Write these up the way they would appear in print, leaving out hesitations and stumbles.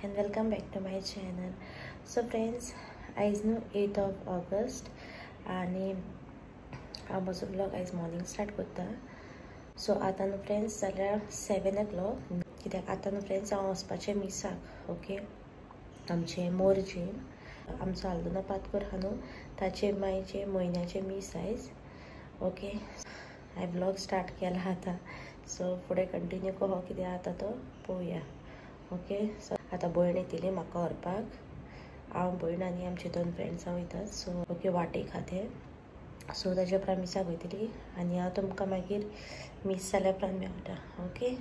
And welcome back to my channel. So friends, आयज न्हू 8 August आनी हांव म्हजो ब्लॉग आयज मॉर्निंग स्टार्ट करता. सो आतां न्हू फ्रेंड्स जाल्यार 7 o'clock, कित्याक आतां न्हू फ्रेंड्स हांव वचपाचें मिसाक. ओके, आमचें मोरजीम आमचो आल्दोना पातकोर आहा न्हू ताचे मायचे म्हयन्याचें मीस आयज. ओके, हांवें ब्लॉग स्टार्ट केला आतां, सो फुडें कंटिन्यू कसो कितें जाता तो पळोवया. ओके, सो आतां भयण येतली म्हाका व्हरपाक, हांव भयण आनी आमचे 2 फ्रेंड्सां वयतात. सो ओके, वाटेक आहा ते, सो ताजे उपरांत मिसाक वयतली आनी हांव तुमकां मागीर मीस जाल्या उपरांत मेळटा. Okay,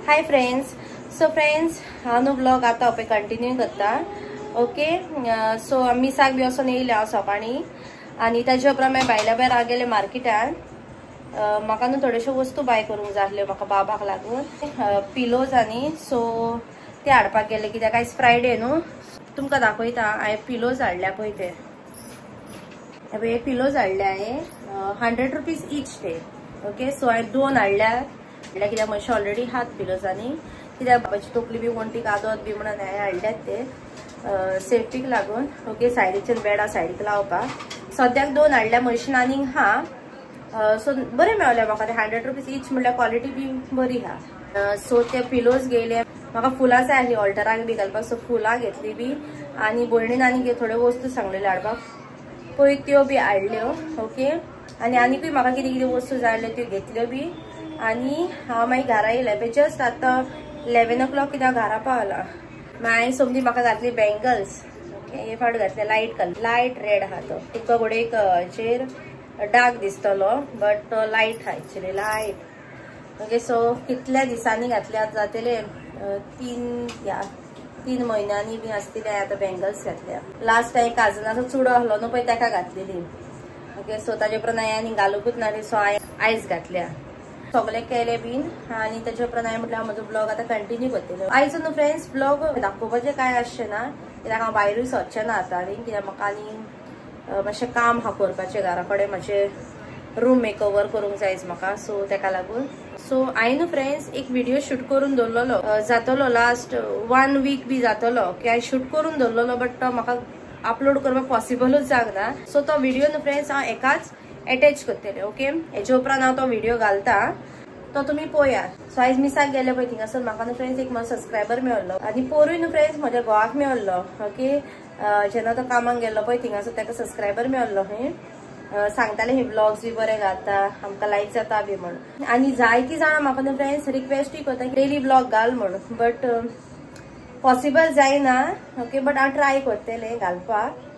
hi friends. So friends, हांव न्हू ब्लॉग आतां पळय कंटिन्यू करता. ओके, सो मिसाक बी वचोन येयलें हांव सकाळीं आनी ताजे उपरांत मागीर भायल्या भायर हांव गेलें मार्केटान. म्हाका न्हू थोड्योश्यो वस्तू बाय करूंक जाय आसल्यो म्हाका बाबाक लागून, पिलोज आनी सो ते हाडपाक गेले कित्याक आयज फ्रायडे न्हू. तुमकां दाखयता हांवें पिलोज हाडल्या पळय ते, हे पिलोज हाडल्या हांवें 100 रुपीज ईच ते. ओके, सो हांवें 2 हाडल्या कित्याक म्हजे ऑलरेडी हात पिलोज आनी कित्याक बाबाची तकली बी वण्टीक आदत बी म्हणून हांवें हाडल्यात ते सेफ्टीक लागून. ओके, सायडीच्यान बेडा सायडीक लावपाक सद्याक 2 हाडल्या मशीन आनीक हा. सो बरें मेळ्ळें म्हाका ते 100 रुपीज ईच म्हणल्यार क्वॉलिटी बी बरी आहा. सो ते पिलोज घेयले, म्हाका फुलां जाय आसली ऑल्टराक बी घालपाक, सो फुलां घेतली बी आनी भयणीन आनीक थोड्यो वस्तू सांगलेल्यो हाडपाक पळय त्यो बी हाडल्यो. ओके, आनी आनीकूय म्हाका कितें कितें वस्तू जाय आसल्यो त्यो घेतल्यो बी आनी हांव मागीर घरा येयलें पळय जस्ट आतां 11 o'clock कित्याक घरा पावलां. मागीर समजी म्हाका घातली बँगल्स. ओके, हे फावट घातले लायट कलर, लायट रेड आहा तो, तुमकां घोडेक हेचेर डार्क दिसतलो बट तो लायट आहा एक्चुली लायट. ओके, सो कितल्या दिसांनी घातले जातले, 3 म्हयन्यांनी बी आसतले आतां बँगल्स घातल्या. लास्ट टायम काजनाचो चुडो आसलो न्हू पळय ताका घातलेली. ओके, सो ताजे उपरांत हांवें आनी घालूंकूच ना, सो हांवें आयज घातल्या. सगळे केले बीन आनी ताजे उपरांत हांवें म्हटल्यार म्हजो ब्लॉग आतां कंटिन्यू करतलें. आयज न्हू फ्रेंड्स ब्लॉग दाखोवपाचें कांय आसचें ना कित्याक हांव भायरूय सरचें ना आतां आनी कित्याक म्हाका आनी मातशें काम आहा करपाचें घरा कडेन, मातशें रूम मेकओवर करूंक जाय म्हाका, सो ताका लागून. सो हांवें न्हू फ्रेंड्स एक व्हिडियो शूट करून दवरलेलो, जातलो लास्ट 1 वीक बी जातलो की हांवें शूट करून दवरलेलो, बट तो म्हाका अपलोड करपाक पॉसिबलूच जावंक ना. सो तो व्हिडियो न्हू फ्रेंड्स हांव एकाच एटॅच करतलें. ओके, हेजे उपरांत हांव तो व्हिडियो घालता, तो तुमी पळयात. सो आयज मिसाक गेले पळय थिंगासर म्हाका न्हू फ्रेंड्स एक म्हजो सबस्क्रायबर मेळ्ळो आनी पोरूय न्हू फ्रेंड्स म्हज्या घोवाक मेळ्ळो. ओके, जेन्ना तो कामाक गेल्लो पळय थिंगासर ताका सबस्क्रायबर मेळ्ळो, हे सांगताले हे ब्लॉग्स बी बरे घालता, आमकां लायक जाता बी म्हण. आनी जायतीं जाणां म्हाका न्हू फ्रेंड्स रिक्वेस्टूय करता डेली ब्लॉग घाल म्हण, बट पॉसिबल जायना. ओके, बट हांव ट्राय करतलें घालपाक.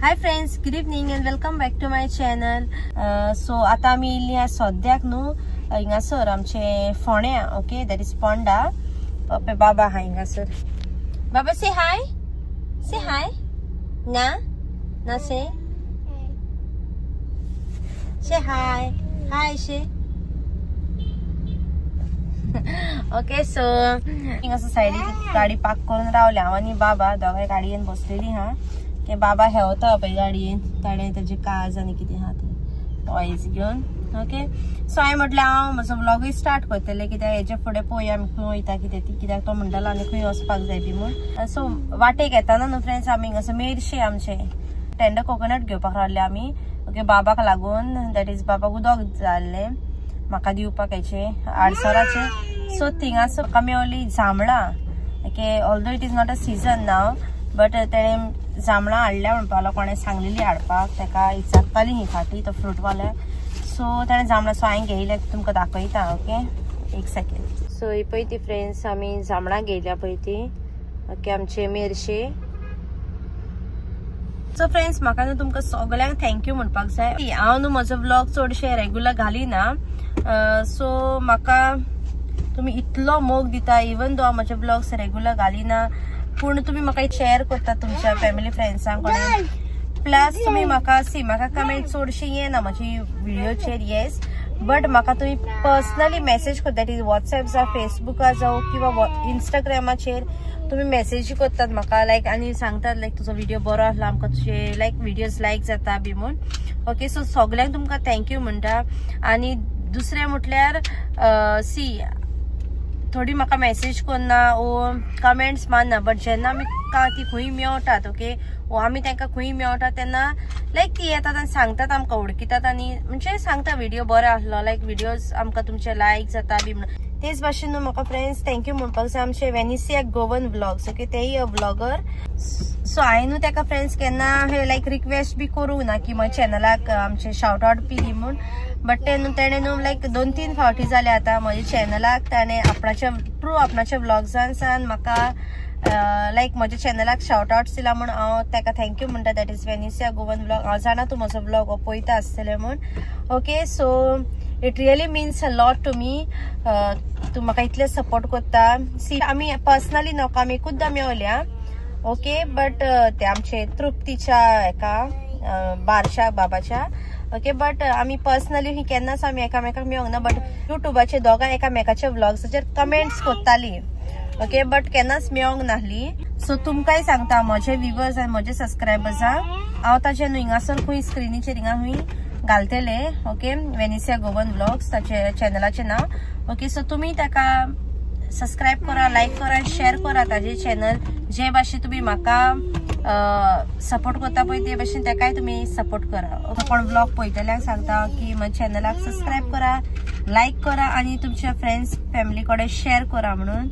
Hi friends, good evening and welcome back to my channel. So आतां आमी येयल्ली आहा सद्याक न्हू हिंगासर आमचे फोंड्या. Okay, that is Ponda. बाबा आहा हिंगासर. बाबा से हाय, से हाय ना ना, से से हाय हाय से. ओके, सो हिंगासर सायडीक गाडी पार्क करून रावल्या हांव आनी बाबा दोगांय गाडयेन बसलेली हा. ते बाबा हेवता पळय गाडयेन, ताणें ताजे काज आनी कितें आहा ते टॉयज घेवन. ओके, सो हांवें म्हटलें हांव म्हजो ब्लॉगूय स्टार्ट करतलें कित्याक हेजे फुडें पळोवया आमी खंय वयता कितें ती, कित्याक तो म्हणटालो आनी खंय वचपाक जाय बी म्हूण. सो वाटेक येताना न्हू फ्रेंड्स आमी हांगासर मेरशे आमचे टेंडर कोकोनट घेवपाक रावले आमी. ओके, बाबाक लागून, that is बाबाक उदक जाय आसलें म्हाका दिवपाक हेचें आडसराचें. सो थिंगासर म्हाका मेवली जांबळां. Okay, although it is not a season now but तेणें जांबळां हाडल्या म्हणपाक लागलो, कोणें सांगलेली हाडपाक, ताका इचारताली ही फाटी तो फ्रूटवाल्या. सो ताणें जांबळां, सो हांवें घेयल्या तुमकां दाखयता. ओके, एक सेकेंड. सो ही पळय ती फ्रेंड्स आमी जांबळां घेयल्या पळय ती. ओके, आमचे मेरशे. सो फ्रेंड्स, म्हाका न्हू तुमकां सगळ्यांक thank you म्हणपाक जाय. हांव न्हू म्हजो व्लॉग चडशे रेगुलर घालिना, सो म्हाका तुमी इतलो मोग दिता. इवन दो हांव म्हजे ब्लॉग्स रेगुलर घालिना पूण तुमी म्हाका शेअर करता तुमच्या फॅमिली फ्रेंड्सां कडेन. प्लस तुमी म्हाका सी म्हाका कमेंट चडशी येना म्हजी व्हिडिओचेर, येस, बट म्हाका तुमी पर्सनली मॅसेज करता, ती वॉट्सएप जावं फेसबुकार जावं किंवा इंस्टाग्रामाचेर तुमी मॅसेजी करतात म्हाका लायक आनी सांगतात लायक तुजो व्हिडिओ बरो आसलो, आमकां तुजे लायक व्हिडियोज लायक जाता बी म्हूण. ओके, सो सगल्यांक तुमकां thank you म्हणटा. आनी दुसरें म्हटल्यार सी थोडी म्हाका मॅसेज करना वो कमेंट्स मारना, बट जेन्ना आमी ती खंय मेवटात, ओके, वो आमी तांकां खंय मेवटा तेन्ना लायक ती येतात आनी सांगतात आमकां, वळखितात आनी म्हणजे सांगता व्हिडिओ बरो आसलो, लायक व्हिडियोज आमकां तुमचे लायक जाता बी म्हणून. तेच भाशेन न्हू म्हाका फ्रेंड्स thank you म्हणपाक जाय आमचे वेनिसिया गोवन व्लॉग्स, ओके, तेय व्लॉगर. सो हांवें न्हू ताका फ्रेंड्स केन्ना हे लायक रिक्वेस्ट बी करूंक ना की म्हज्या चॅनलाक आमचे शावट आवट बी दी म्हूण, बट ते न्हू तेणें न्हू लायक 2-3 फावटी जाले आतां म्हज्या चॅनलाक ताणें आपणाच्या ट्रू आपणाच्या व्लॉग्सान म्हाका लायक म्हज्या चॅनलाक शावट आवट दिला म्हूण हांव ताका thank you म्हणटा. That is Venicia Goan vlog. हांव जाणा तूं म्हजो व्लॉग हो पळयता आसतलें म्हूण. Okay, so it really means a lot to me. तूं म्हाका इतलें सपोर्ट करता. सी आमी पर्सनली नोका आमी एकूचदां मेवल्या, ओके, बट ते आमचे तृप्तीच्या हेका बारशा बाबाच्या, ओके, बट आमी पर्सनली ही केन्नाच आमी एकामेकाक मेवंक ना, बट युट्यूबाचेर दोगां एकामेकाच्या व्लॉग्साचेर कमेंट्स करताली, ओके, बट केन्नाच मेवंक नासली. सो तुमकांय सांगता म्हजे व्युवर्स आनी म्हजे सबस्क्रायबर्सांक, हांव ताचे न्हू हिंगासर खंय स्क्रिनीचेर हिंगा खंय घालतले, ओके, वेनिसिया गोवन व्लॉग्स ताचे चॅनलाचें नांव. ओके, सो तुमी ताका सबस्क्रायब करा, लायक करा, शेअर करा ताजे चॅनल. जे भाशेन तुमी म्हाका सपोर्ट करता पळय ते भाशेन ताकाय तुमी सपोर्ट करा. कोण व्लॉग पळयतल्यांक सांगता की म्हज्या चॅनलाक सबस्क्रायब करा, लायक करा आनी तुमच्या फ्रेंड्स फॅमिली कडेन शेअर करा म्हणून.